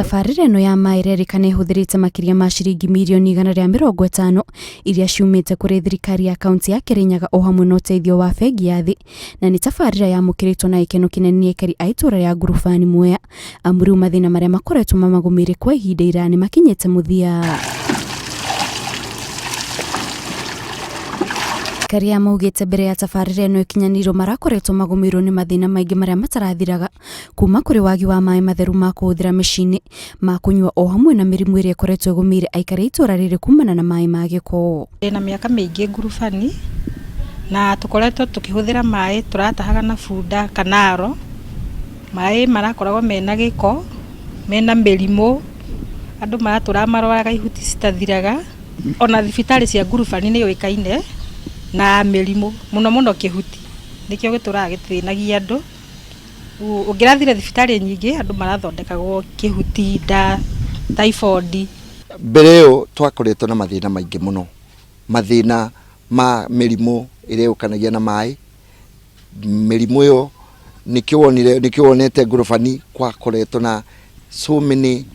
Tabarĩra ĩno ya maĩ ĩrerĩkana ĩhũthĩrĩte makĩria ma ciringi mirioni 150 iria ciumĩte kũrĩ thirikari ya kaunti ya Kĩrĩnyaga o hamwe na ũteithio wa bengi ya thĩ, na nĩ tabarĩra yamũkĩrĩtwo na gĩkeno kĩnene nĩ aikari a itũra rĩa Ngurubani Mwea, amu rĩu mathĩna marĩa makoretwo mamagũmĩire kwa ihinda iraya nĩ makinyĩte mũthia. Aikari aya maugĩte mbere ya tabarĩra ĩno ĩkinyanĩirwo marakoretwo magũmĩirwo nĩ mathĩna maingĩ marĩa matarathiraga kuma kũrĩ wagi wa maĩ matheru ma kũhũthĩra mĩciĩ-inĩ, ma kũnyua o hamwe na mĩrimũ ĩrĩa ĩkoretwo ĩgũmĩire aikari a itũra rĩrĩ kumana na maĩ ma gĩko. Ndĩna mĩaka mĩingĩ ngurubani na tũkoretwo tũkĩhũthĩra maĩ tũratahaga na bunda kanaro, maĩ marakoragwo mena gĩko, mena mĩrimũ, andũ maratũraga marwaraga ihuti citathiraga, ona thibitarĩ cia ngurubani nĩ yũĩkaine na mĩrimũ, mũno mũno kĩhuti nĩkĩo gĩtũraga gĩthĩnagia andũ. Ũngĩrathire thibitarĩ nyingĩ andũ marathondekagwo kĩhuti, nda, typhoid. Mbere ĩyo twakoretwo na mathĩna maingĩ mũno, mathĩna ma mĩrimũ ĩrĩa yũkanagia na maĩ, mĩrimũ ĩyo nĩkĩo wonire nĩkĩo wonete ngorobani gwakoretwo na so many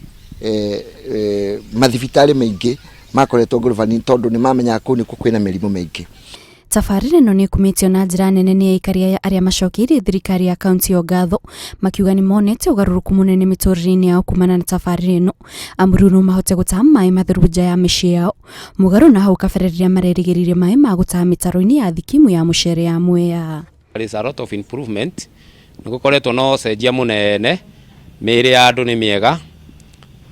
mathibitarĩ maingĩ makoretwo ngorobani tondũ nĩ mamenyaga kũu nĩkuo kwĩna mĩrimũ mĩingĩ. Tabarĩra ĩno nĩ ĩkumĩtio na njĩra nene nĩ aikari aya arĩa macokeirie thirikari ya kaunti ĩyo ngatho makiuga nĩ monete ũgarũrũku mũnene mĩtũrĩre-inĩ yao kumana na tabarĩra ĩno, amu rĩu no mahote gũtaha maĩ matheru nja ya mĩciĩ yao mũgarũ na hau kabere rĩrĩa marerĩgĩrĩire maĩ ma gũtaha mĩtaro-inĩ ya thikimu ya mũcere ya Mwea. There is a lot of improvement nĩ gũkoretwo na ũcenjia mũnene, mĩĩrĩ ya andũ nĩ mĩega,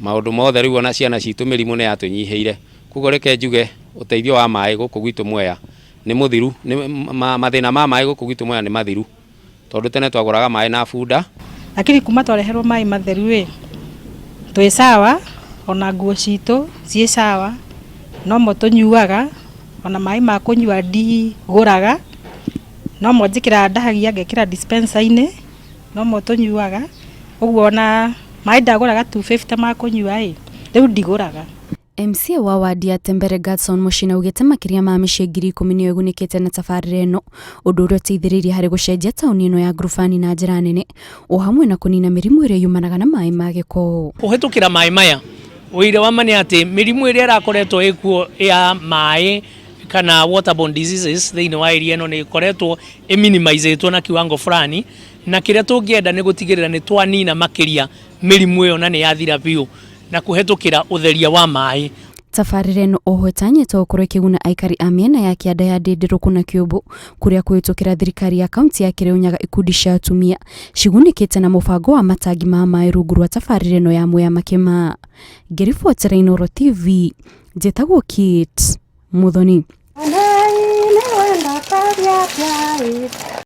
maũndũ mothe rĩu ona ciana citũ mĩrimũ nĩ yatũnyihĩire, koguo reke njuge ũteithio wa maĩ gũkũ gwitũ Mwea nĩ mũthiru, mathĩna ma maĩ gũkũ gwitũ Mwea nĩ mathiru, tondũ tene twagũraga maĩ na bunda. Lakini kuma twareherwo maĩ matheru ĩ, twĩ sawa, ona nguo citũ ciĩ sawa, nomo tũnyuaga, ona maĩ ma kũnyua ndigũraga, nomo njĩkĩraga ndahagia ngekĩra dispenser-inĩ, nomo tũnyuaga, ũguo ona maĩ ndagũraga 250 ma kũnyua ĩ, rĩu ndigũraga. MCA wa wadi ya Tembere Gadson Muchina augĩte makĩria ma mĩciĩ 10,000 nĩyo ĩgunĩkĩte na tabarĩra ĩno, ũndũ ũrĩa ũteithĩrĩirie harĩ gũcenjia taũni ĩno ya Ngurubani na njĩra nene o hamwe na kũnina mĩrimũ ĩrĩa yumanaga na maĩ ma gĩko. Kũhĩtũkĩra maĩ maya, ũira wa ma nĩ atĩ mĩrimũ ĩrĩa ĩrakoretwo ĩkuo ya maĩ kana waterborne diseases thĩinĩ wa area ĩno nĩ ĩkoretwo ĩminimizĩtwo na kiwango fulani, na kĩrĩa tũngĩenda nĩ gũtigĩrĩra nĩ twanina makĩria mĩrimũ ĩyo na nĩ yathira biũ na kũhetũkĩra ũtheria wa maĩ. Tabarĩra ĩno oho ĩtanyĩtwo gũkorwo ĩkĩguna aikari a mĩena ya kĩanda ya Ndĩndĩrũkũ na Kĩũmbũ kũrĩa kũhĩtũkĩra thirikari ya kaunti ya Kĩrĩnyaga ikundi cia atumia cigunĩkĩte na mũbango wa matangi ma maĩ rungu rwa tabarĩra ĩno ya Mwea Makĩma. Ngĩribotera Inooro TV, njĩtagwo Kate Muthoni.